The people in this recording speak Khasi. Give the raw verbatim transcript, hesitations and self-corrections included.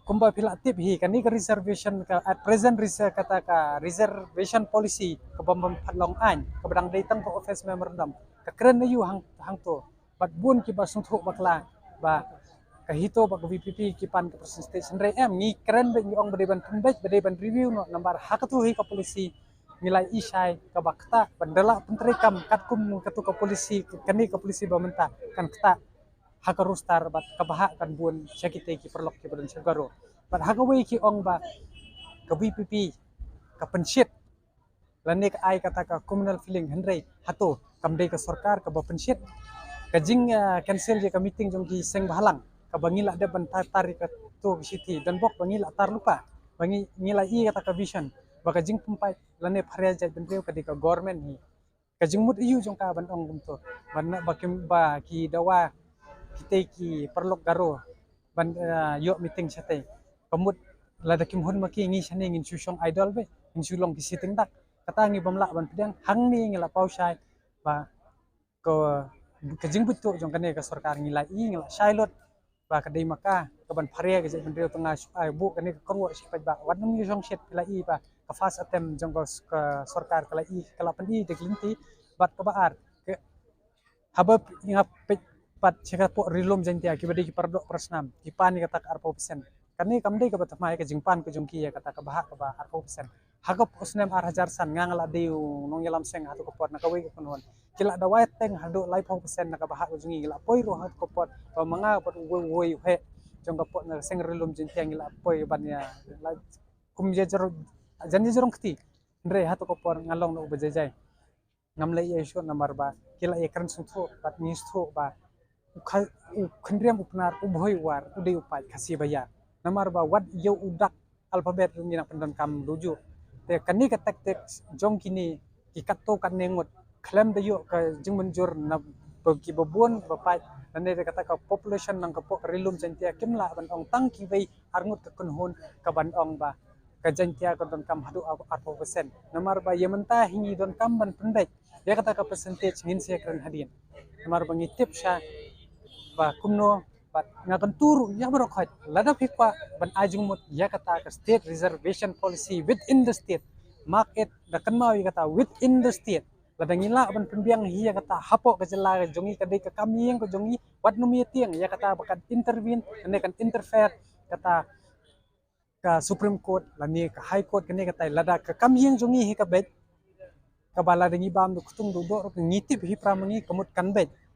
Kumba phi la tip hi, kane ka reservation ka at present reserve kata ka reservation policy kaba bym pat long aiñ, kaba dang dei tang ka office memorandum, ka kren na ïu hang hangto. Bad bun kiba sngewthuh bakla ba ka HITO bad ka VPP ki pan ka percentage, hynrei em, ngi kren bad ngi ong ba dei ban pynbeit, ba dei ban review noh, namar ha kato hi ka policy ngi la i shai kaba ktah ban da lah pyntreikam katkum kato ka policy, kane ka policy ba mynta kan ktah ha ka roster bad kaba hap kan bun sha kitei ki paralok kiba don sha Garo. Bad ha kawei ki ong ba ka VPP ka pynshit lane ka ai kata ka communal feeling, hynrei hato kam dei ka sorkar kaba pynshit? Ka jing, ah, cancel ïa ka meeting jong ki seng bhalang kaba ngi la dep ban tar, tar ïa kato ka shithi, donbok ba ngi la tar lypa, ba ngi, ngi la i kata ka vision ba ka jingpynpait lane pharia jaitbynriew ka dei ka government hi. Ka jingmut aïu jong ka ban ong kumto, ban ba kim, ba ki dawa kitei ki paralok Garo ban, ah, ïoh meeting shatei? Ka mut lada kim hun ma ki, ngi shane ngin shu shong idle beit, ngin shu long ki sitting duck. Kata ngi bym lah ban pdiang. Hangne ngi la paw shai ba ka, ka jingbuit tuh jong kane ka sorkar ngi la i, ngi la shai lut ba ka dei ma ka ka ban pharia ka jaitbynriew. Tang nga shu ai buh kane ka kyrwoh sha paidbah, wat nym ïa shong shet, phi la i ba ka first attempt jong ka s-, ka sorkar ka la i, ka la pyni da ki lynti. Bad kaba ar, ka, haba nga peit pat sha ka pok Ri Lum Jaiñtia, kiba dei ki paradoh parasnam, ki pan ïa kata ka arphew percent. Kane kam dei kaba thymmai ka jingpan ka jong ki ïa kata ka bhah kaba arphew percent. Ha ka pok snem ar hajar san, nga, nga la dei u nongïalam seng hato ka por na kawei ka kynhun, ki la dawai teng haduh laiphew percent na ka bhah ka jong ngi. Ngi la poi ruh hato ka por, ba ma nga bad uwei uwei u heh jong ka pok na seng Ri Lum Jaiñtia ngi la poi ban ïa la kum ïa jrong, jan ïa jrong kti. Hynrei hato ka por nga long na uba jai jai. Ngam leh ïa shuh namar ba ki la ïa kren sngewthuh bad ngi sngewthuh ba u kha-, u khynriam u Pnar, u Bhoi u War, u dei u paid Khasi ba ïar. Namar ba wat ïa u dak alphabet ruh ngi nang pyndonkam duh juh. Te kane ka tactic jong kine ki katto katne ngut khlem da ïoh ka jingmynjur na ba kiba bun ba paid, lane da kata ka population nang ka pok Ri Lum Jaiñtia, kim lah ban ong tang kiwei ar ngut ka kynhun ka ban ong ba ka Jaiñtia ka donkam haduh ar-, arphew percent. Namar ba ïa mynta hi ngi donkam ban pynbeit ïa kata ka percentage, ngin sa kren hadien. Namar ba ngi tip sha ba kumno, bad nga kyntu ruh ïa baroh khoit, lada phi kwah ban ai jingmut ïa kata ka state reservation policy within the state, mark it, da kynmaw ïa kata, within the state. Lada ngi lah ban pynbiang hi ïa kata hapoh ka jylla ka jong ngi, ka dei ka kam ïing ka jong ngi, wat nym ïa tieng ïa kata ba kan intervene, kane kan interfere kata ka Supreme Court lane ka High Court, kane katai. Lada ka kam ïing jong ngi hi ka beit, kaba lada ngi bam da ktung da doh ruh, ngi tip hi para ma ngi, ka mut kan beit.